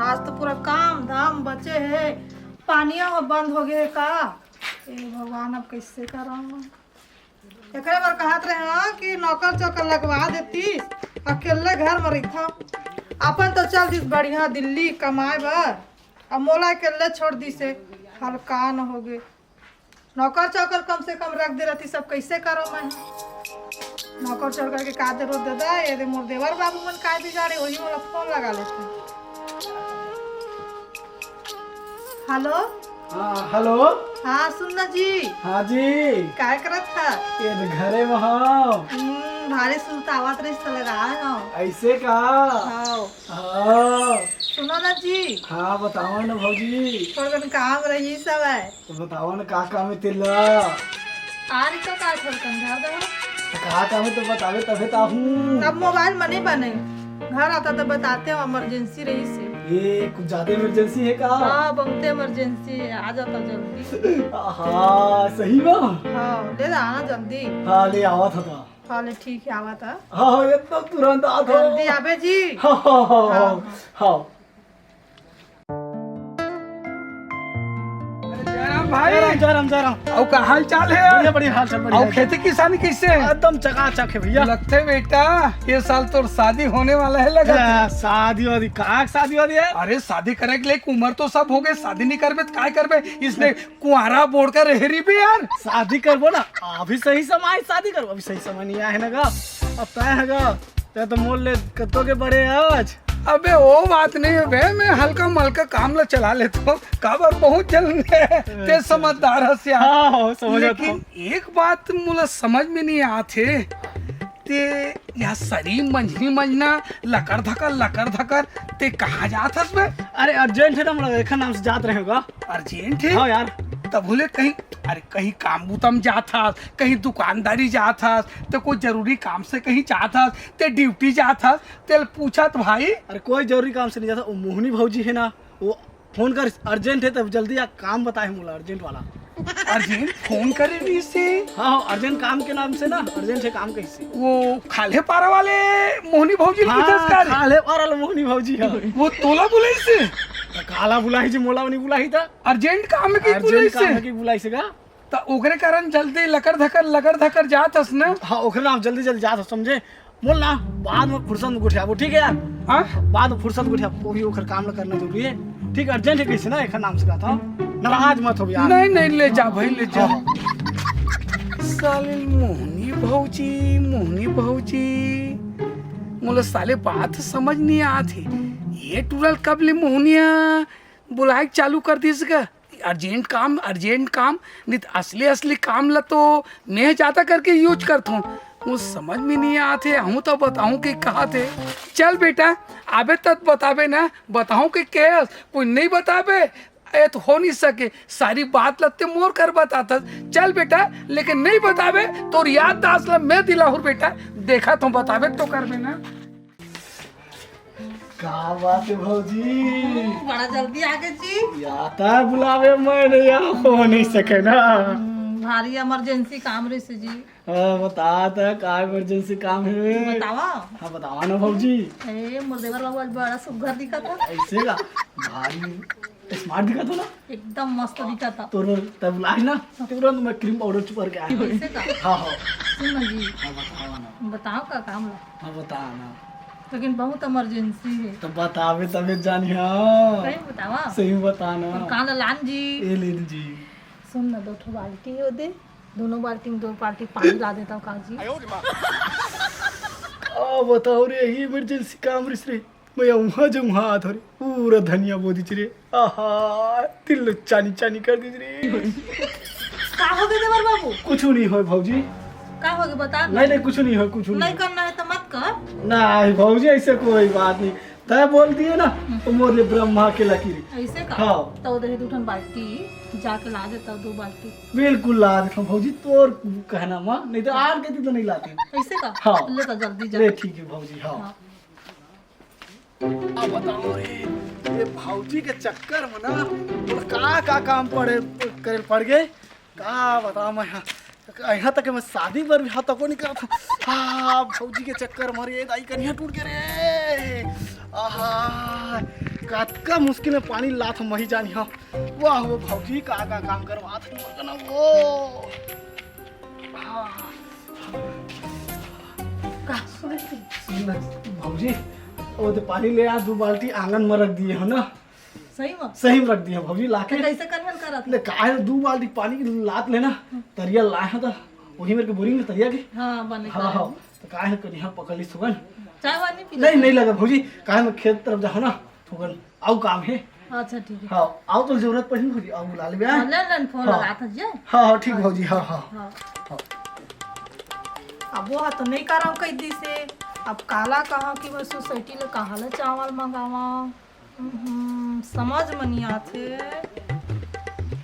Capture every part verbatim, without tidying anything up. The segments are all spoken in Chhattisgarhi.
आज तो पूरा काम धाम बचे हे, पानिया हो बंद हो गए का? ए भगवान, अब कैसे करम? एकरे बर कहत रहे हो कि नौकर चौकर लगवा देती, अकेले घर में रहिथा। अपन तो चल दिस बढ़िया दिल्ली कमाए बर, अब मोला अकेले छोड़ दिस हे, हलकान हो गे। नौकर चौकर कम से कम रख दे रहती, सब कैसे करो मैं? नौकर चौकर के का जरूरत दादा, ये दे मोर देवर बाबू मन काय बिगाड़े, वही मोला फोन लगा लेते। हेलो। हाँ, हेलो। हाँ, सुन ना जी। हाँ जी। काय करत था? ये तो घरे में हव। हम्म, भारी सुरतावत रहिस त लगाए हव। ऐसे का? हाँ। हाँ। सुनो ना जी। हाँ, बताओ ना भौजी। थोड़ा कन काम रही सब है। तो बताओ ना, का काम है तेला? आ रही तो का छोड़ कर घर दो। तो का काम है तो बतावे तबे तो हूँ। अब मोबाइल में नहीं बने, घर आता तो बताते हो, इमरजेंसी रही से। ये कुछ ज्यादा इमरजेंसी है का? हाँ, बहुत इमरजेंसी है, आ जाता जल्दी। हाँ, सही बा। हाँ, ले आना जल्दी। हाँ, ले आवा था का? हाँ, ले ठीक है, आवा था। हाँ, हाँ, एकदम तुरंत आ था। जल्दी आबे जी। हाँ, हाँ, हाँ, हाँ, हाँ, हाँ। हाँ। अरे जयराम भाई। जयराम, जयराम, जयराम। अउ का हाल चाल है? बढ़िया, बढ़िया हाल चाल, बढ़िया अउ हाल चाल। खेती किसानी कैसे है? एकदम चकाचक है भैया। लगते बेटा, ये साल तोर शादी होने वाला है लगा। ए, शादी वादी, कहाँ शादी वादी है? अरे शादी करे के लिए उम्र तो सब हो गए, शादी नहीं करबे तो काय करबे? इसने कुंवारा बोड़ कर रह रही भी यार। शादी करबो ना, अभी सही समय शादी करबो, अभी सही समय नहीं आया है ना गा। अब तय है गा, ते तो मोल ले कतो के बड़े आज। अबे वो बात नहीं है बे, मैं हल्का मलका काम ला चला लेता हूँ। काबर बहुत जल्द है, ते समझदार हस यार। हाँ, हाँ, समझ आता लेकिन हूँ। एक बात मुला समझ में नहीं आत हे, ते या सरी मंझनी मंझना लकर धकर लकर धकर ते कहाँ जात हस बे? अरे अर्जेंट है ना, मोला एखर नाम से जात रहे होगा। अर्जेंट है? हाँ यार। तब बोले कहीं, अरे कहीं काम बूता म जात हस, कहीं दुकानदारी जात हस, तो कोई जरूरी काम से कहीं जात हस, ते ड्यूटी जात हस, तेल पूछत भाई। अरे कोई जरूरी काम से नहीं जाता, वो मोहनी भौजी है ना, वो फोन कर, अर्जेंट है, तब जल्दी आ, काम बताए मोला अर्जेंट वाला। अर्जेंट फोन करे रही से? हाँ, हाँ, अर्जेंट काम के नाम से ना, अर्जेंट है काम कैसे? वो खाल्हे पारा वाले मोहनी भौजी हाँ, लिखत का रे? खाल्हे पारा वाले मोहनी भौजी है। वो तोला बुलाई से? तो काला बुलाई जी, मोला नहीं बुलाई था। अर्जेंट काम की अर्जेंट बुलाई काम से? है कि बुलाई से का? त ओकरे कारण जल्दी लकर धकर, लकर धकर जात हस ना? हाँ, ओकरे नाम जल्दी जल्दी जात हस, समझे? मोल ना, बाद में फुर्सत में गोठियाबो, ठीक है यार? हाँ? बाद में फुर्सत गोठियाबो, वो भी ओकर काम ला करना जरूरी है। ठीक, अर्जेंट है कैसे ना, एकर नाम से कहता हूँ। नाराज मत हो यार। नहीं, नहीं, ले जा भाई, ले जा। हाँ। साले मोहनी भौजी, मोहनी भौजी, मोला साले बात समझ नहीं आत हे। ये टूरा ल कब ले मोहनिया बुलाए के चालू कर दिस गा? अर्जेंट काम, अर्जेंट काम, नहीं तो असली, असली काम ला तो मैं ज्यादा करके यूज करत हूँ। वो समझ में नहीं आत हे, हूँ तो बताऊँ कि कहा थे। चल बेटा, आबे तब बताबे ना, बताऊँ कि कहे, कोई नहीं बताबे, ये तो हो नहीं सके। सारी बात ला ते मोर कर बताता। चल बेटा, लेकिन नहीं बताबे, तोर याददाश्त ला मैं दिलाहूँ बेटा, देखा तो बताबे तो करबे ना। का बात है भौजी? हम्म, बड़ा जल्दी आ गए जी। या त बुलावे मैं नहीं, या हो नहीं सके ना। हम्म, भारी इमरजेंसी काम रहिस जी। हाँ, बता त का इमरजेंसी काम है? बतावा। हाँ, बतावा ना भौजी। ए, मोर देवर बाबू आज बड़ा सुघर दिखत हे। ऐसे का? भारी स्मार्ट दिखत हो ना? एकदम मस्त दिखत हे। तोर तब लाज ना, तुरंत मैं क्रीम पाउडर छुपर के आया हूँ। ऐसे का? हाँ, हाँ। सुन ना जी। हाँ, बतावा ना। बताओ का काम ला? हाँ, बता ना। लेकिन बहुत इमरजेंसी है। तो बतावे तबे जानी हाँ। सही बतावा? सही बता ना। और कान लान जी। ए ले जी। सुन ना, दो ठो बाल्टी हो दे, दोनों बाल्टी में दो बाल्टी पानी ला देता हूँ काजी। का बताओ रे, यही इमरजेंसी काम रिस रे। मैं वहाँ जो वहाँ आत हो रे, पूरा धनिया बो दिच रे। आहा, दिल लो चानी चानी कर दिच रे। का हो गए देवर बाबू? कुछ नहीं हो भौजी। का हो गए बता ना। नहीं, नहीं, कुछ नहीं हो, कुछ नहीं नहीं हो। करना है तो मत कर। नहीं भौजी, ऐसे कोई बात नहीं। तय बोल दिए ना, तो मोर ले ब्रह्मा के लकीर। ऐसे का? हाँ। तो दे दू ठन बाल्टी, जाके ला देता दो बाल्टी। बिल्कुल ला देता भौजी, तोर कहना माँ, नहीं तो आर के तो नहीं लाती। ऐसे का? हाँ। ले तो जल्दी जा। ले ठीक है भौजी, हाँ। हाँ। अब बताओ रे, ये भौजी के चक्कर में ना, बोल का का काम पड़े, करे पड़ गए। का बताओ मैं, यहाँ, यहाँ तक मैं शादी बर भी हाथ तको नहीं करत हूँ। हाँ, भौजी के चक्कर मारे, ये दाई कनिया टूट के रे। आहा, कतका मुश्किल में पानी लात हूँ, मही जानी हो। वाह, वो भौजी का, का काम करवात हूँ, मगन वो। हाँ। का सुनत हस? सुन ना, भौजी, वो तो पानी ले आ, दू बाल्टी आंगन में रख दिए हो ना। सही में? सही में रख दिए भौजी, लाके। तो कैसे करहन करत? ले, काहे दू बाल्टी पानी लात लेना, तरिया लाए हैं तो वही मेरे के बोरिंग में तरिया के। हाँ, बने हाँ, करें। हाँ। तो काहे करिहा पकड़ ली सुगन? चाय वाय नहीं पी नहीं, लेते? नहीं लगा भौजी, काहे मैं खेत तरफ जाहूँ ना, थोकन आउ काम है। अच्छा, ठीक है। हाँ, आउ तो जरूरत पड़ी भौजी, आउ बुला लेबे, हाँ, आए? ले लेन, फोन हाँ। लगा था जे। हाँ, हाँ, ठीक हाँ। भौजी, हाँ, हाँ। हाँ। हाँ। अब वो तो नहीं करा कह दी से, अब काला कहा कि वो सोसाइटी ले कहा ले चावल मंगावा। हम्म, समझ म नइ आथे।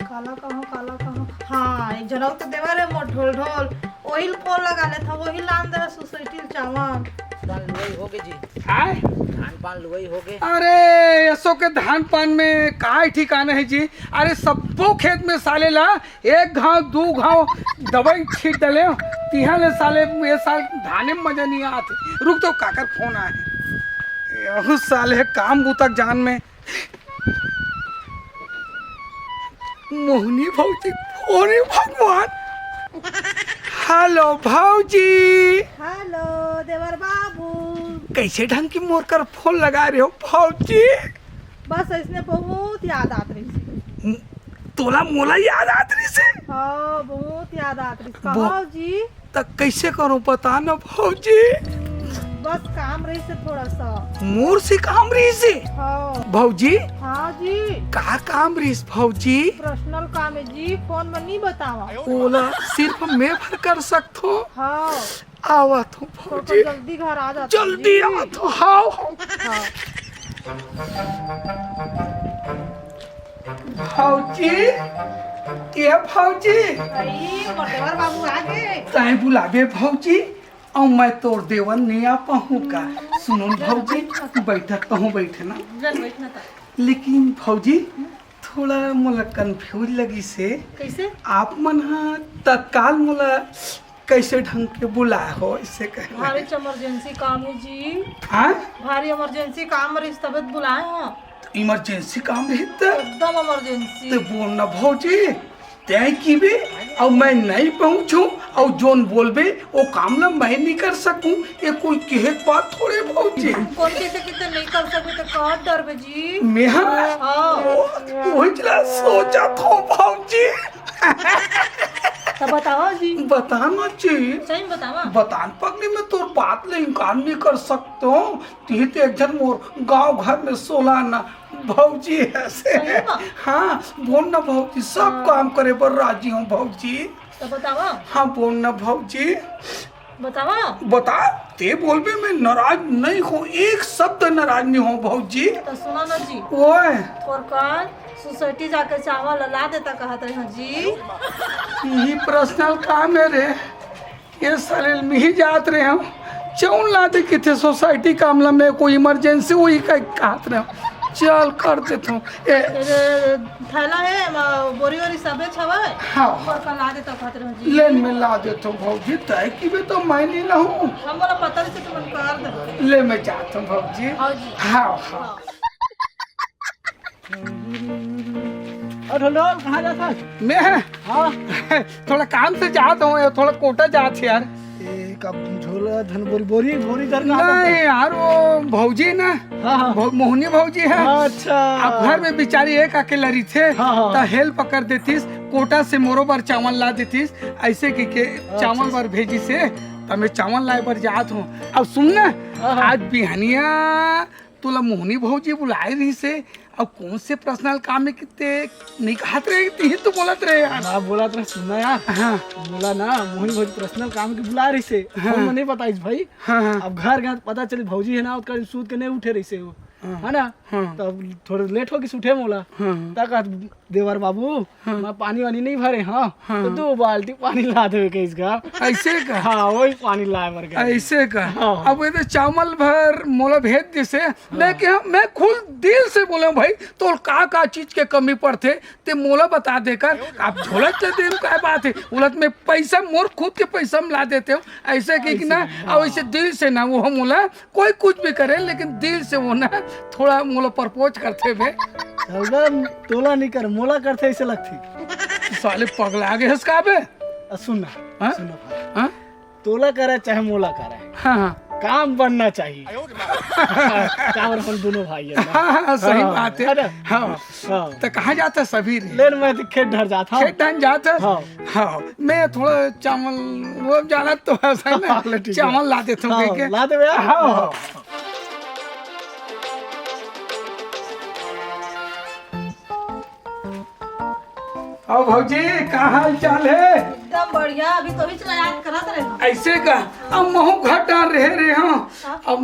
काला कहूँ, काला कहूँ। हाँ, एक झन अउ तो देवर हे मोर ढोल ढोल। ओही ल फोन लगा लेथव, ओही लान दे सोसाइटी ल चावल। धान लुवई होगे जी। आय? धान पान लुवई होगे। अरे, एसो के धान पान में काय ठिकाना हे जी? अरे, सब्बो खेत में साले ला एक घांव, दू घांव दवाई छीट डले, तिहां ले साले ये साल धाने में मजा नइ आत। रुक तो, काकर फोन आय। यहू साले काम बूता जान में। मोहनी भौजी, अरे भगवान। हेलो भौजी। हेलो देवर बाबू। कैसे ढंग की मोर कर फोन लगा रहे हो भौजी? बस ऐसने बहुत याद आत रही। तोला मोला याद आत रहिसे? हाँ, बहुत याद आत रहिस। बो- कहो जी। त कैसे करूं बता न भौजी? बस काम रहिसे थोड़ा सा। मोर से काम रहिसे? हाँ। भौजी? हाँ जी। का काम रहिस भौजी? पर्सनल काम है जी, फोन में नहीं बतावा। ओला सिर्फ मैं भर कर सकथो। हाँ। आवत हूँ थोड़ा भौजी। जल्दी घर आ जाता जल्दी जी। आवत हूँ, हाँ, हाँ। हाँ। भौजी, ए भौजी। अई, मोर देवर बाबू आ गे। तैं बुलाबे भौजी, अउ मैं तोर देवर नइ आ पाहूँ का? सुनो न भौजी, बैठत कहूँ बैठे ना। चल, बैठ ना ता। लेकिन भौजी, थोड़ा मोला कंफ्यूज लगिसे। कैसे? आप मन ह तत्काल मोला कैसे ढंग के बुलाए हो, ऐसे कहे भारी लगे। इमरजेंसी काम है जी। हाँ? भारी इमरजेंसी काम रहिस, तबे त बुलाए हो। इमरजेंसी काम रहिस त? एकदम इमरजेंसी। ते बोल ना भौजी, तैं किबे, अउ मैं नहीं पहुंचूं, अउ जोन बोलबे, वो काम ला मैं नहीं कर सकूं। ये कोई कहे के बात थोड़े भौजी। कोन कहिथे कि तैं नहीं कर सकबे, त का डरबे जी? मैं हाँ? हाँ। वो, वही चला सोचत हूँ भौजी। त बतावा जी। बताना जी। सही में बतावा। बतान पगली, मैं तोर बात ले इनकार नहीं कर सकतो। तिही तो एक झन मोर गांव घर में सोला ना भौजी हे से। सही में? हाँ, बोल ना भौजी, सब हाँ। काम करे बर राजी हूँ भौजी। त बतावा। हाँ, बोल ना भौजी। बतावा। बता, ते बोलबे मैं नाराज नहीं हूँ, एक शब्द नाराज नहीं हूँ भौजी। त सुना ना जी। ओए। तोर कान सोसाइटी जाके चावल ला देता कहत रहे हो जी। यही पर्सनल काम है रे। ये साले मिही जात रहे हो, चौन ला दे किथे सोसाइटी काम ला, मैं कोई इमरजेंसी हुई का कहत रहे हो। चल कर देत हूँ। ए, ए, थैला है, म-, बोरी वोरी सबे छवा है। हाँ। पर का ला देता कहत रहे हो जी। लेन में ला देत हूँ भौजी, तय की भी तो मैं नहीं लाऊं। हम बोला पता नहीं से तुमन कर दे। ले मैं जात हूँ भौजी। हाँ जी। हाँ, हाँ। हाँ। अरे ढोलढोल, कहाँ जात हस? मैं? हाँ। थोड़ा काम से जात हूँ, थोड़ा कोटा जात हूँ यार। ए, कब झोला धन बोरी, बोरी, बोरी धर के आ जात हस? नहीं यार, वो भौजी ना, हाँ, हाँ। भौ-, मोहनी भौजी है। अच्छा। अब घर में बेचारी एक अकेला रहिथे, हाँ, हाँ। त हेल्प कर देतिस, कोटा से मोरो बर चावल ला देतिस, ऐसे कि के अच्छा, चावल अच्छा। बर भेजिसे, त मैं चावल लाए बर जात हूँ। अब सुन ना, हाँ, हाँ। आज बिहनिया तोला मोहनी भौजी बुलाए रहिसे, अउ कौन से पर्सनल काम में किते नहीं कहत रहे, तिही तो बोलत रहे यार। हाँ, बोलत रहे, सुनना यार। हाँ। बोला ना, मोहनी भौजी पर्सनल काम के बुलाए रहिसे। हाँ। फोन में नहीं बताइस भाई। हाँ, हाँ। अब घर गए पता चले भौजी है ना, ओकर सूत के नहीं उठे रहिसे वो। हाँ। है ना? हाँ। तब थोड़े लेट हो गइस उठे मोला। हाँ। त कहत देवर बाबू, हाँ। मैं पानी वानी नहीं भरे, हाँ, हाँ। तो दो बाल्टी पानी ला देवे कहिस गा। ऐसे का? हाँ, वही पानी लाए बर गए। ऐसे का? हाँ। अब ये तो चावल भर मोला भेज दिसे, हाँ। लेकिन मैं खुद दिल से बोले हूँ, भाई, तोर का का चीज के कमी पड़थे, ते मोला बता देकर, आप झोलत ले दे, का बात है? उलट में पैसा मोर खुद के पैसा में ला देते हो, ऐसे कि, कि ऐसे ना, नहीं, और हाँ। ऐसे दिल से ना, वो मोला कोई कुछ भी करे, लेकिन दिल से वो ना, थोड़ा मोला तोला प्रपोज करथे बे। सरगम, तोला नहीं कर, मोला करथे, ऐसे लगथे। साले पगला गे हस का बे? आ, सुन ना, हाँ? सुन ना भाई। हाँ? तोला करे चाहे मोला करे, हाँ, हाँ। काम बनना चाहिए। काबर हम दोनों भाई हैं ना। हाँ, हाँ, सही हाँ, बात है। है ना? हाँ। हाँ। तो कहाँ जाता सभी रे? ले ना, मैं तो खेत डहर जात हँव। खेत डहर जात हस? हाँ। हाँ, मैं थोड़ा चावल, वो जाना तो है, सही ना? हाँ, ले, ठीक है। चावल ला देता हूँ, हाँ, ठीक है? ला दे भैया। हाँ, हाँ। हाँ। अउ भौजी, का हाल चाल हे? एकदम बढ़िया, अभी तो ही चला याद करत रहे हम। ऐसे का? अब महू घर डाल रहे रहे हँव। हाँ। अब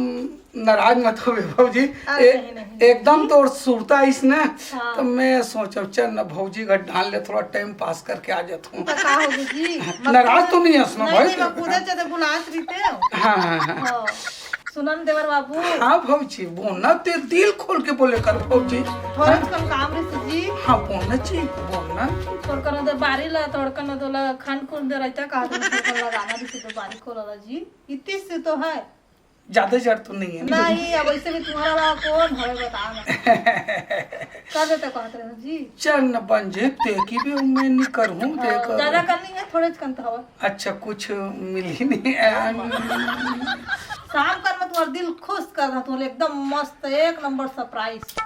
नाराज मत होबे भौजी। अरे ए-, नहीं, नहीं। एकदम तोर सुरता आइस ना, हाँ। तो मैं सोचब चल ना भौजी घर डाल ले, थोड़ा time pass करके आ जात हँव। तो का होगे जी? नाराज तो नहीं हस ना नहीं, भाई? नहीं, मैं खुदे चले बुलात रहितेंव। हाँ, हाँ, हाँ। हाँ। सुन ना देवर बाबू। हाँ भौजी, बोल ना, ते दिल खोल के बोले कर भौजी। थोड़ा हाँ? कन काम रहिस जी। हाँ, बोल ना जी, बोल ना। थोड़कन दे बारी ला, थोड़कन दे ला खन खुन दे रहता का, थोड़कन लगाना रहिस तो बारी खोला ला जी। इतनी से तो है। ज्यादा जड़ तो नहीं है ना? नहीं, अब वैसे भी तुम्हारा वाला कौन हवे, बता ना। कर देते कहत रहे हो जी। चल न बन जे, ते की भी मैं नहीं करहूँ, हाँ, देख। ज्यादा करनी है, थोड़े कन तो हवा। अच्छा, कुछ मिली नहीं। शाम कर मैं तुम्हारा दिल खुश कर रहा, तुम्हारे एकदम मस्त, एक नंबर surprise।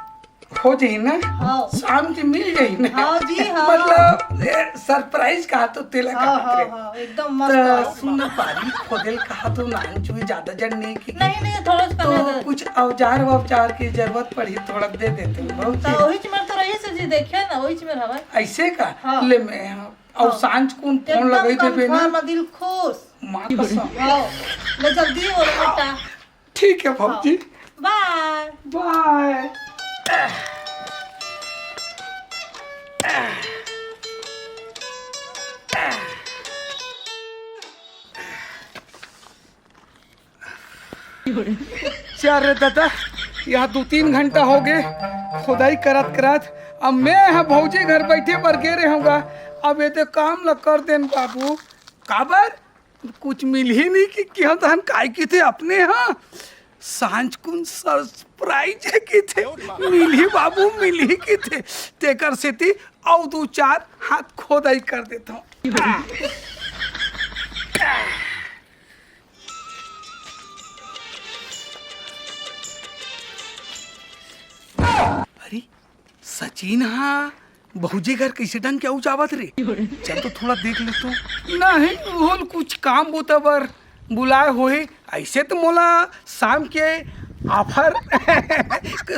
हो जाही ना? हाँ। शाम के मिल जाही ना? हाँ जी, हाँ। मतलब, ए, surprise कहा तो तेला हाँ, कहा हाँ, रे। हाँ, एकदम मस्त तो है। सुन ना, बारी खोदेल कहा तो नान चुई ज्यादा जड़ नहीं की। नहीं, नहीं, थोड़ा सा तो करने दे। कुछ औजार वौजार की जरूरत पड़ी, थोड़ा दे देते हो, बहुत तो ही। वही चीज में तो रही से जी, देखिए ना, वही चीज में हवा। ऐसे का? हाँ। ले मैं, हाँ। और हाँ। सांझ को फोन एकदम लगाई देबे ना। Confirm, दिल खुश। माँ कसम। हाँ। ले जल्दी हो बेटा। ठीक है भौजी। हाँ। Bye। Bye। चल रे दादा, यहाँ दू तीन घंटा हो गे खोदाई करत करत। अब मैं ह भौजी घर बैठे बर गे रहे हँव गा। अब ये तो काम ल कर देन बाबू। काबर? कुछ मिलही नहीं कि, कि हम तहन काय किथे अपने, हाँ। सांझ कुन surprise हे किथे, मिलही बाबू, मिलही किथे। तेकर सेती अउ दू चार हाथ खोदाई कर देत हँव। अरे, सचिन हा भौजी घर कैसे ढंग के आऊ जावत रे? चल तो थोड़ा देख ले तो। नहीं, ओहन कुछ काम बूता बर बुलाए होही। ऐसे तो मोला शाम के offer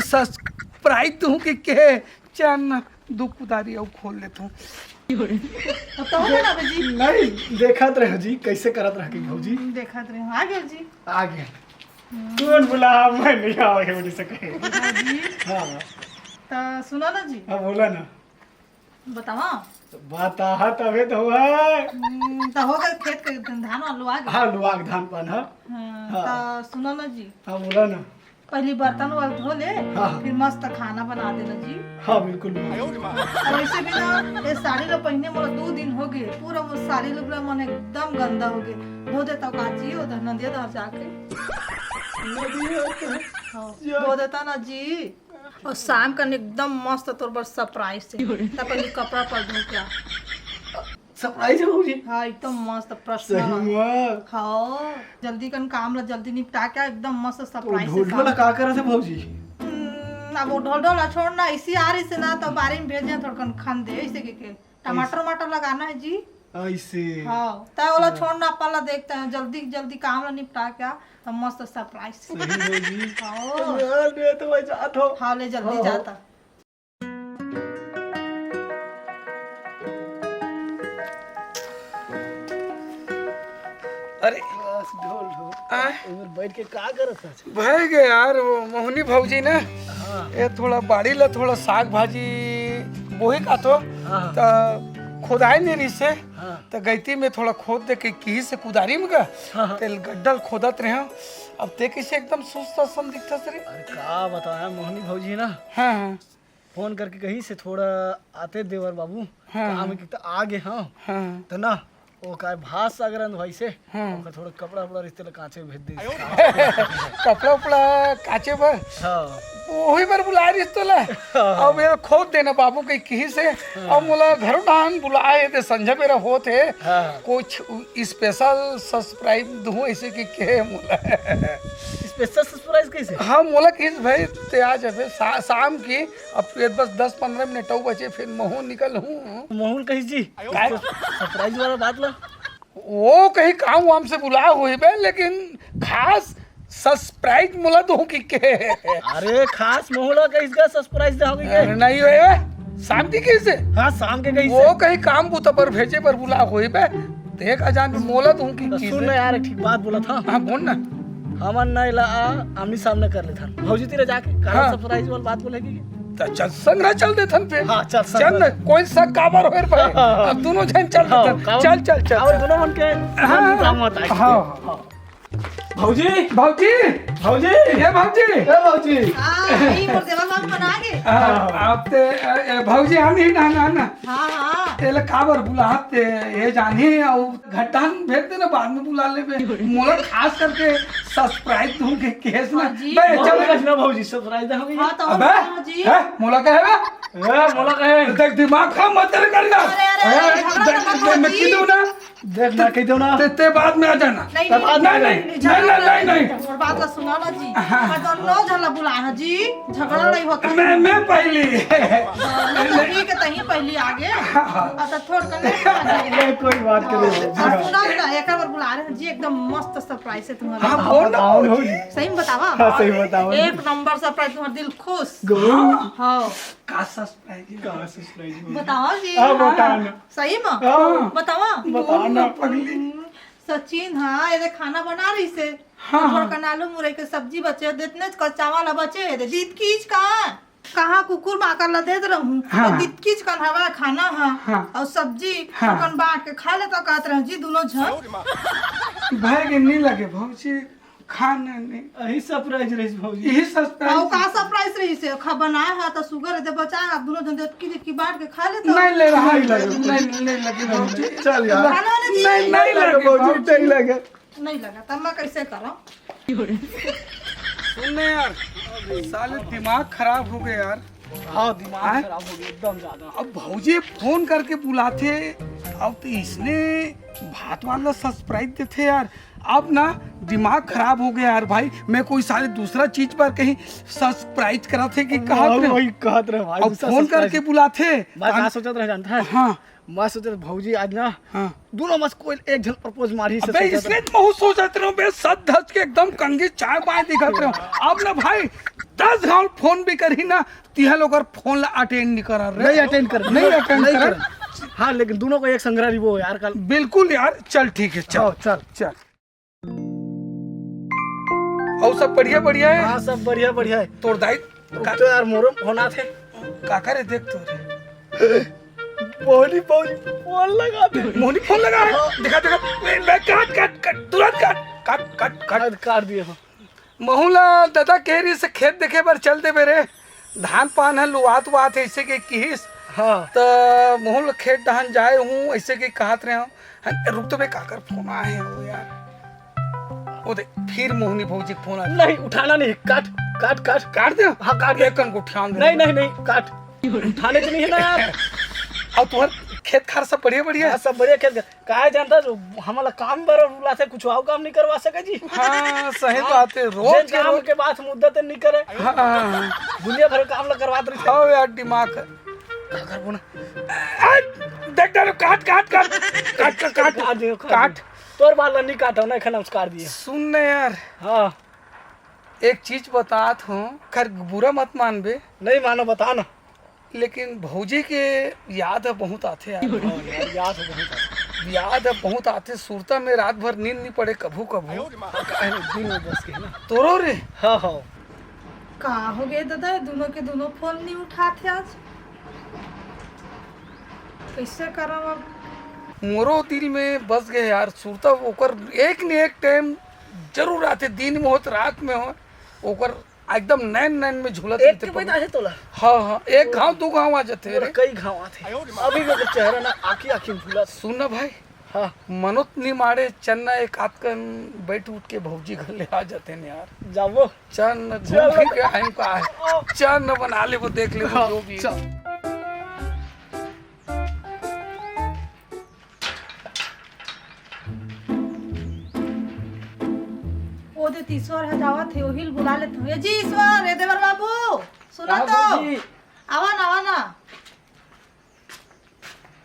surprise दूँ के, के चल ना, दू कुदारी अउ खोल लेत हँव। अब तो हो ना जी। नहीं, देखत रहे जी, कैसे करत रह के भौजी। हम्म, देखत रहे, आ गए जी। आ गए। कौन बोला? मैं नहीं आवागे बोली सके। हाँ जी। हाँ। तो सुनो ना जी। हाँ, बोला ना। बतावा? बताहा तबे तो हुआ। हम्म, तो हो गए खेत के धान वान लुआ गए। हाँ, लुआ के धान पान, हाँ। हाँ, हाँ। तो सुनो ना जी। हाँ, बोला ना। पहली बर्तन वाल धो ले, हाँ। फिर मस्त खाना बना देना जी। हाँ, बिल्कुल, बिल्कुल। और वैसे भी ना, ये साड़ी ला पहने मोला दो दिन हो गए, पूरा मोर साड़ी लुगड़ा मन एकदम गंदा हो गए। धो देता का जी, उधर नदिया धार जाके। नदिया के हाँ, जा- धो देता ना जी। और शाम का एकदम मस्त तोर बर surprise हे। तब पहले कपड़ा पर धो के आ। Surprise हे भौजी? हाँ, एकदम मस्त, personal। सही में? हाँ, जल्दी कन काम ला जल्दी निपटा के एकदम मस्त तो surprise हे ढोल ढोल शाम का। का करत हे भौजी? हम्म, अब वो ढोल ढोल ला छोड़ ना, इसी आ रही से ना, तो बारी में भेजे थोड़कन खान दे, ऐसे के, के। टमाटर ऐसे। वमाटर लगाना है जी। ऐसे। हाँ, तो ओला हाँ। छोड़ ना, अपन ला देखते हैं, जल्दी जल्दी काम ला निपटा के आ, तो मस्त surprise। सही भौजी। हाँ। तो मैं, मैं तो भाई जात हूँ। हाँ, ले जल्दी हाँ, हाँ। जाता। अरे। बस ढोल ढोल। आ? एमेर बैठ के का करत हस? भय गे यार, वो मोहनी भौजी ना, हाँ। ये थोड़ा बाड़ी ला थोड़ा साग भाजी बोही का तो, हाँ। त खोदाए नहीं रहिसे, हाँ। त गैती में थोड़ा खोद दे के किहिसे कुदारी में का, हाँ, हाँ। तेल गड्डल खोदत रहे। अब ते कैसे एकदम सुस्त असन दिखत रे? अरे का बताया मोहनी भौजी ना, हाँ, हाँ। फोन करके कहिसे थोड़ा आते देवर बाबू, हाँ, काम हाँ। के त आ गे हँव। हाँ। त ना, वो काय भात साग रंधवाइस हे। हम्म। ओकर थोड़ा कपड़ा उपड़ा रिहिस तेला कांचे भेज दे। कपड़ा उपड़ा कांचे बर? हाँ। ओही बर बुलाए रिहिस तोला। हाँ। अब ये खोद देना बाबू कहिके किहिस हे। हाँ। अब मोला घरो डाहन बुलाए हे, ते संझा बेरा होत हे। हाँ। कुछ special surprise दूँ अइसे कहिके मोला। Special surprise कइसे? हाँ, मोला किहिस भाई ते आ जाबे शा-, शाम के, अब बस दस पंद्रह मिनट अउ बचे, फिर महूँ निकलहूँ। महूँ ल कहिस जी, काय? Surprise वाला बात ला। वो कहीं काम वाम से बुलाए होही बे, लेकिन खास surprise मोला दूँ कहिके। अरे, खास महूँ ला कहिस गा surprise दे होही के? अरे, नहीं होय बे, शाम के कहिस हे? हाँ, शाम के कहिस हे। वो कहीं काम बुता बर भेजे बर बुलाए होही बे, देख अजान मोला दूँ तो कहिके। सुन ना यार, एक ठीक बात बोलत हँव। हाँ, बोल ना। हमन ना एला आमने सामने कर लेथन। भौजी तीर जाके, का हाँ। Surprise वाला बात बोले के? त चल संघरा चल देथन फिर। हाँ, चल चल संघरा। ना, कोई शक काबर होय रे भाई? हाँ। अब दूनों झन चल हाँ, देथन। काबर? चल, चल, चल, और चल। दूनों मन के हाँ, काम होता है। हाँ, हाँ। भौजी, भौजी, भौजी। ए भौजी। ए भौजी। हाँ, ई मोर देवर बाबू मन आ गे। हाँ, आप ते, ए, ए, भौजी आनी ना, ना, ना। हाँ, हाँ। एला काबर बुलात हे, ये जानी, अउ घटान भेज देना, बाद में बुला लेबे। मोला खास करके surprise दूँ कहिके किहिस ना। हाँ जी। बे, बहुत चल। कुछ ना भौजी, surprise दे होही। हाँ, तो अबे, बताओ जी। हैं? मोला कहे बे? ए, मोला कहे। देख, दिमाग खराब मत कर, कर ना। अरे, अरे, अरे, हैं? झगड़ा देख, मत देख, करो मैं जी। कह दूँ ना। देख ना, कह दो ना। ते, ते बाद में आ जाना। नहीं, तब नहीं, बाद में नहीं, आ नहीं, जाना। नहीं, नहीं, नहीं, नहीं। मोर बात ला सुना ला जी। हाँ। मैं दोनों झन ला बुलाए हँव जी। झगड़ा नहीं होता। मैं, मैं पहली। हाँ, ठीक है, तहीं पहली आ गे। हाँ, हाँ। अच्छा, थोड़ कर नहीं आ गे। ये कोई बात करो। हाँ, सुना ना, एक बार बुला रहे हैं जी, एकदम मस्त surprise है तुम्हारा। हाँ, बोल ना, बताओ ना। भौजी। सही में बतावा? हाँ, सही बताओ। एक नंबर surprise, तुम्हारा दिल खुश। गो। हाँ। का surprise है? का surprise है? बताओ जी। हाँ, बताओ ना। सही में? हाँ। बतावा? बताओ ना, पगली। सचिन, हाँ, ये दे खाना बना रहिस हे। हाँ, थोड़ा हाँ। कन आलू मुरई के सब्जी बचे, देतने च का चावल बचे हे, दे दीत कीच का। कहाँ कुकुर माकर ला देत रहूँ, हाँ, तो हाँ। दीत कीच कन हवा खाना हा, हाँ। और सब्जी, हाँ। ओकन बांट के खा लेता कहत रहूँ जी, दूनों झन। भाई के नहीं लगे भौजी, खाना नहीं। यही surprise रहिस भौजी। यही surprise। अउ का surprise रहिस हे? खा बनाए हा त sugar दे बचाए, आप दूनों झन देतकी देतकी बांट के खा लेता। नहीं ले रहा, नहीं लगे, नहीं, नहीं लगे भौजी। चल यार। खाना नहीं, नहीं, नहीं लगे भौजी, भौजी। नहीं लगे। नहीं लगा, तब मैं कैसे करूँ? सुन ना यार, साले दिमाग खराब हो गया यार। हाँ, दिमाग आय? खराब हो गया एकदम ज्यादा। अब भौजी फोन करके बुलाथे, अब तो इसने भात वाला surprise देथे यार। अब ना दिमाग खराब हो गया यार भाई, मैं कोई साले दूसरा चीज पर कहीं surprise कराथे कि हाँ, कहत रहे। वही कहत रहे भाई, अब दूसरा फोन surprise। करके बुलाथे। मैं का सोचत रहे जानता है? हाँ। मैं सोचत भौजी आज ना हाँ। दूनों में से कोई एक झन propose मारही से अबे सोचत इसने रहे। तो महूँ सोचत रहे बे, सज धज के एकदम कंघी चाय बाय दिखत रहे। अब ना भाई दस घाव फोन भी करही ना, तिहा लोग फोन ला attend नहीं करा रे। नहीं attend कर, नहीं नहीं, attend नहीं करा। कर। हाँ, लेकिन दूनों को एक संघरा रिबो यार कल। बिल्कुल यार, चल ठीक है, चल। हाँ, चल। चल। अउ सब बढ़िया, बढ़िया है? हाँ, सब बढ़िया, बढ़िया है। तोर दाई रुक का तो यार, मोरो फोन आथे। काकर हे देख तो रे। मोहनी भौजी फोन लगा दे। मोहनी फोन लगा है? हाँ। दिखा, दिखा। ए, मैं काट, काट, काट, तुरंत काट। काट, काट, काट। काट, काट दिए हो। महूँ ला ददा कहे रहिस हे खेत देखे बर चल देबे रे। धान पान ह लुआत वात हे, अइसे के किहिस। हाँ। त महूँ ल खेत डहन जाए हूँ, अइसे के कहत रहे हूँ। हाँ, रुक तो बे, काकर फोन आए हे वो यार। वो दे, फिर मोहनी भौजी के फोन आ। नहीं, उठाना नहीं, काट, काट, काट। काट दे? हाँ, काट दे। एक कन को उठान दे। नहीं, नहीं, नहीं, काट। उठाने के नहीं है ना यार। अउ तुहर खेत खार सब बढ़िया, बढ़िया? हाँ, सब बढ़िया खेत। काय जानता जो हमला काम बर बुलाथे, कुछ अउ काम नहीं करवा सके जी। हाँ, सही हाँ, बात है। रोज जेन के काम रोज के बात मुद्दा ते नहीं करे। हाँ, हाँ, हाँ। दुनिया भर काम ला करवात रहिथे। हाँ यार, दिमाग का कर बोना। आ, देख डालो, काट, काट, काट। काट, काट, काट। काट दियो, काट काट। दियो। तोर बाल ला नहीं काटो ना, एखन नमस्कार दिए। सुन ना यार। हाँ। एक चीज बतात हूँ, खैर बुरा मत मानबे। नहीं मानो, बता ना। लेकिन भौजी के याद ह बहुत आथे यार। हाँ यार, याद ह बहुत आथे। याद ह बहुत आथे। सुरता में रात भर नींद नहीं पड़े कभू कभू। काहे दिन में बस के ना। तोरो रे? हाँ, हाँ। का हो गए दादा, दूनों के दूनों फोन नहीं उठाथे आज, कैसे करब अब? मोरो दिल में बस गए यार, सुरता ओकर एक न एक टाइम जरूर आथे, दिन में हो त रात में हो, ओकर एकदम नैन नैन में झूलत एक रहिथे के पैदा पगला। है तोला? हाँ, हाँ, एक घाव दू घाव आ जाथे मोर रे। कई घाव आथे। अभी भी ओकर चेहरा ना आँखी आँखी में झूलत। सुन ना भाई, हाँ। मनोत निमाड़े चन्ना एक आध कन बैठ उठ के भौजी घर ले आ जाते न यार। जाबो। चल न चल। घूम फिर के आइम का है। चल न बना लेबो, देख लेबो हाँ, जो भी। चल। ओ दे ईश्वर ह जावत हे, ओही ल बुला लेत हूँ। ए जी ईश्वर, ए देवर बाबू, सुना का तो। भौजी? आवा ना, आवा ना।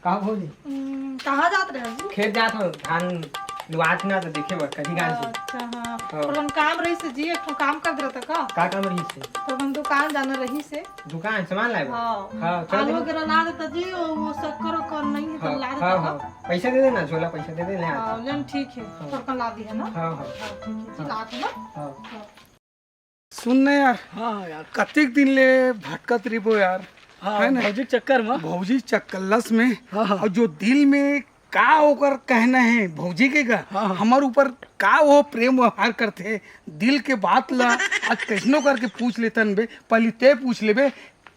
का भौजी? हम्म, कहाँ जात रहे जी? खेत जात हूँ, धान लुआत ना तो देखे बर कभी गान से। अच्छा, हाँ। हाँ। थोड़न काम रही से जी, एक ठो काम कर देता का? का काम रही से? थोड़न दुकान जाना रही से। दुकान सामान लाए बर? हाँ। हाँ, चल आलू दे। वगैरह ला देता जी, वो, वो शक्कर उक्कर नहीं है तो हाँ, ला देता हाँ, का? हाँ। पैसा दे देना, झोला पैसा दे देना। हाँ, लेन ठीक है, हाँ। थोड़कन ला दी है ना? हाँ, हाँ। हाँ, ठीक है जी, हाँ। ला दे ना? हाँ। हाँ। सुन ना यार, हाँ यार। कतेक दिन ले भटकत रिबो यार, हाँ, है ना? भौजी के चक्कर में। भौजी चक्कलस में। हाँ, हाँ। और जो दिल में का ओकर कहना है भौजी के का, हाँ, हाँ। हमर ऊपर का वो प्रेम व्यवहार करथे, दिल के बात ला आज कैसनो करके पूछ लेतन बे, पहली ते पूछ लेबे,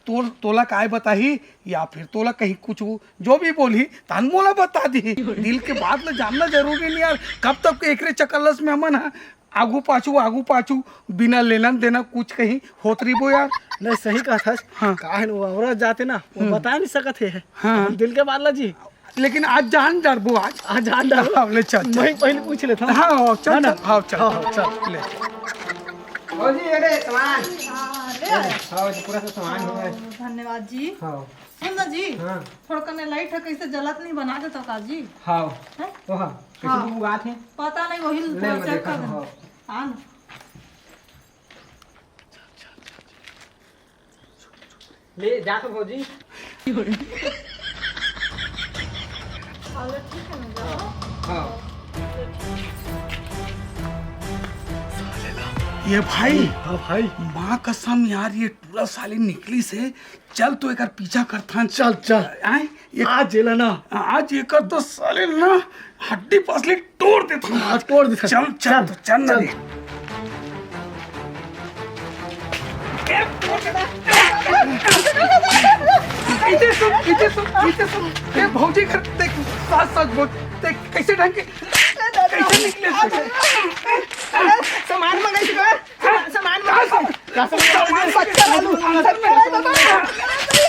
तोर, तोला काय बताही या फिर तोला कहीं कुछ जो भी बोलही, तहन मोला बता दी। दिल के बात ला जानना जरूरी नहीं यार, कब तक एकरे चक्कलस में हमन ह आगू पाछू, आगू पाछू, बिना लेना देना कुछ कहीं होत रहिबो यार। नहीं, सही कहत हस। हाँ। काहे न वो औरत जाते ना, वो हम्म। बता नहीं सकत हे। हाँ। हम दिल के बात ला जी। लेकिन आज जान डरबो आज। आज जान डरबो। हाँ, ले चल, चल। मैं पहले पूछ लेता हूँ। हाँ, हाँ, चल, है ना? चल, हाँ, चल, हाँ, हाँ। चल, ले। भौजी, ये रे सामान। हाँ, ले आया। हाँ, ये पूरा सब सामान हो गया। हाँ, धन्यवाद जी। हाँ। सुन ना जी, हाँ। थोड़कन लाइट ह, कैसे जलत नहीं, बना देता का जी? हाँ। हैं? तो हाँ, कैसे हाँ। तू उगात है? पता नहीं, वही ले, मैं चेक देखा कर था, देना। हाँ। हाँ ना। ले, जा तो भौजी। अरे ठीक है ना, जाओ। हाँ। ये भाई, हाँ भाई। माँ कसम यार, ये टूरा साली निकलिस हे। चल तो एकर पीछा करथन। चल, चल। आए? ये आज जेला ना। आज एकर तो साले ना हड्डी पसली तोड़ देथन। आज तोड़ देथन। चल, चल, चल, तो चल ना चल। रे। इधर सुन, इधर सुन, इधर सुन। ए भौजी घर देख, सच सच बोल। देख कैसे ढंग के, कैसे निकले? सामान मंगाई थी का? सामान मंगाई थी। सामान शक्कर आलू, शक्कर आलू।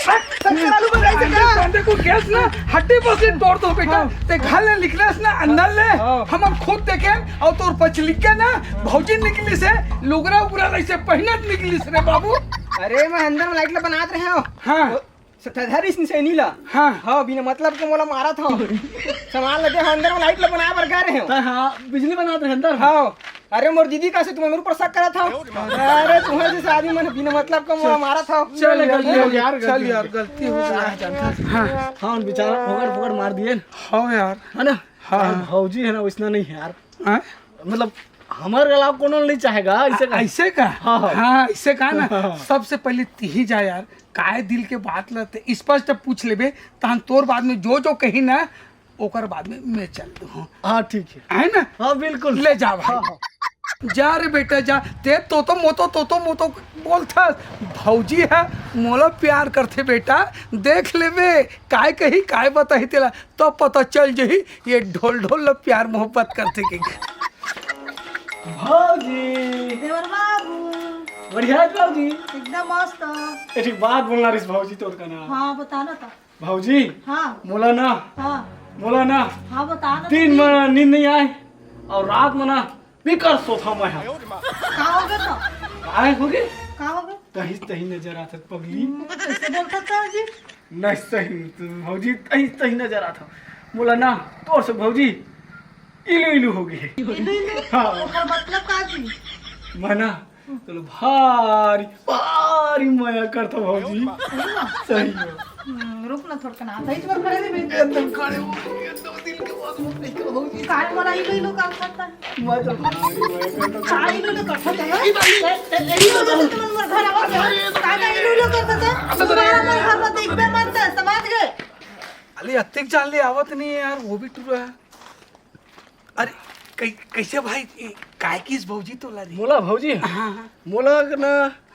शक्कर आलू मंगाई थी का? देखो गैस ना हड्डी पसली तोड़ दो बेटा। हाँ। ते घर ले निकलेस ना अंदर ले। हाँ। हमन खुद देखे और तोर पछलिक्का ना भौजी निकलिस हे, लुगरा उगरा लइसे पहिनत निकलिस रे बाबू। अरे मैं अंदर में लाइट ला बनात रहे हो। हाँ। सत्ताधारी सिंह सैनी ला। हाँ। हाँ, बिना मतलब के मोला मारत हव। सामान लदे हव, अंदर में लाइट ला बनाए बर गा रहे हव। हाँ, बिजली बनात रहे अंदर। हाँ। अरे मोर दीदी का से तुम मेरे ऊपर शक करत हव। अरे तुम्हें जैसे आदमी मन बिना मतलब के मोला मारत हव। चल, गलती हो गई यार, चल गलती हो यार, गई। गलती हो गई। हाँ, जानता है। हाँ। हाँ, बेचारा फोकट फोकट मार दिए। हाँ यार। है ना? हाँ। यार, भौजी है ना, वैसना नहीं है यार। हाँ? मतलब हमारे अलावा कोनो नहीं चाहेगा, ऐसे का? ऐसे का? हाँ, हाँ। हाँ, ऐसे का ना? हाँ। सबसे पहले तिही जा यार, काय दिल के बात ल ते स्पष्ट पूछ लेबे, तहन तोर बाद में जो जो कही ना, ओकर बाद में मैं चल दूँ। हाँ, ठीक है। है ना? हाँ, बिल्कुल। ले जा भाई। हाँ, हाँ। जा रे बेटा, जा। ते तोतो मोतो, तोतो मोतो बोलथस। भौजी ह, मोला प्यार करथे बेटा। देख लेबे, काय कही, काय बताही तेला, तब पता चल जही, ये ढोल ढोल ल प्यार मोहब्बत करथे के। भौजी। देवर बाबू। बढ़िया है भौजी। एकदम मस्त। ए, ठीक बात बोलना रिस भौजी तोर का ना। हाँ, बता ना ता। भौजी। हाँ। मोला ना। हाँ। मोला ना। हाँ, बता ना दिन ता। में नींद नहीं आए और रात में ना बेकार सोता मैं। का हो गया तो? काय हो गए? का हो गए? तही तही नजर आथस पगली। हम्म, कैसे बोलता था जी? नहीं सही तू भौजी, तही तही नजर आथस। मोला ना तोर से भौजी इलू इलू हो गई। इलू इलू? हाँ। ओकर मतलब का जी? मैं ना तोला भारी भारी मया करता भौजी। सही में? सही में। हम्म, रुक ना थोड़ा ना। सही में खड़े नहीं एकदम खड़े हो गए, एकदम दिल के बात मत नहीं कहो भौजी। काय मोला इलू इलू का करता? मैं तो भारी मया करता। काय इलू इलू करता है? ए, ए, ए, इलू इलू तो मन घर आवा है। काय का इलू इलू करता है? दोबारा मन घर पर देखबे मत, समझ गए? अरे अतिक जान ले आवत नहीं है यार, वो भी टूरा है। अरे कै-, कैसे भाई, ए, काय किस भौजी तोला रे? मोला भौजी? हाँ, हाँ। मोला ना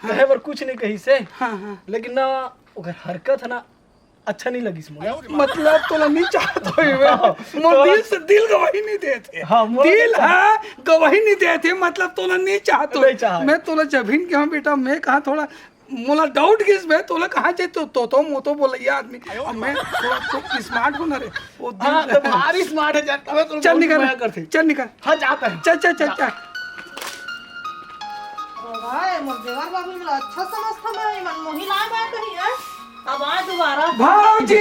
हाँ। कहे बर कुछ नहीं कही से। हाँ, हाँ। लेकिन ना ओकर हरकत है ना अच्छा नहीं लगिस मोला। मतलब तोला नहीं चाहत होई मैं। हाँ, मोर तोला दिल से, दिल गवाही नहीं देत हे। हाँ, मोर दिल दिल हा गवाही नहीं देत हे, मतलब तोला नहीं चाहत होई। नहीं चाहत। मैं तोला जबहिन कहा बेटा, मैं कहा थोड़ा मोला डाउट किस बे, तोला कहा चाहिए तो, तो, तो मोतो बोलैया आदमी। अब मैं थोड़ा तो स्मार्ट हूँ ना रे। वो दिल हाँ, तो भारी स्मार्ट है जान, तबे तो चल बहुत निकल, मया करथे। चल निकल। हाँ, जाता है। चल, चल, चल, जा। चल। वाह, मोर देवर बाबू मोला अच्छा समझता मैं, मन मोही लाए बात ही है। अब आ दोबारा। भौजी,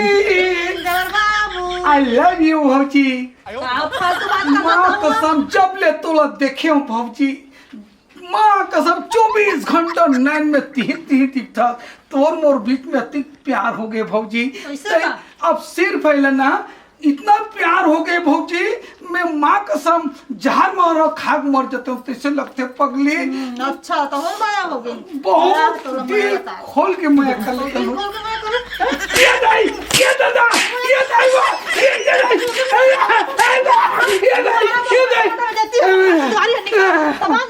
देवर बाबू। I love you भौजी। का फालतू बात करता माँ हूँ? कसम, जब ले तोला देखे हूँ भौजी, माँ कसम, चौबीस घंटा नैन में तिही तिही दिखथस। तोर मोर बीच में अतिक प्यार हो गए भौजी। कैसे ते बा? अब सिर्फ अइला ना, इतना प्यार हो गए भौजी, मैं माँ कसम जहर मारो खाक मर जाते हूँ, तैसे लगते पगली। हम्म, अच्छा, तो हो माया हो गई। बहुत यार, तो लंबा दिल बता। खोल के मया कर लेता दिल हूँ। खोल के मया करो। ये दाई, ये दादा, ये दाई बा, ये, ये दाई, ये दाई, ये दाई, ये दाई। तुम्हारी हड्डी का तमाम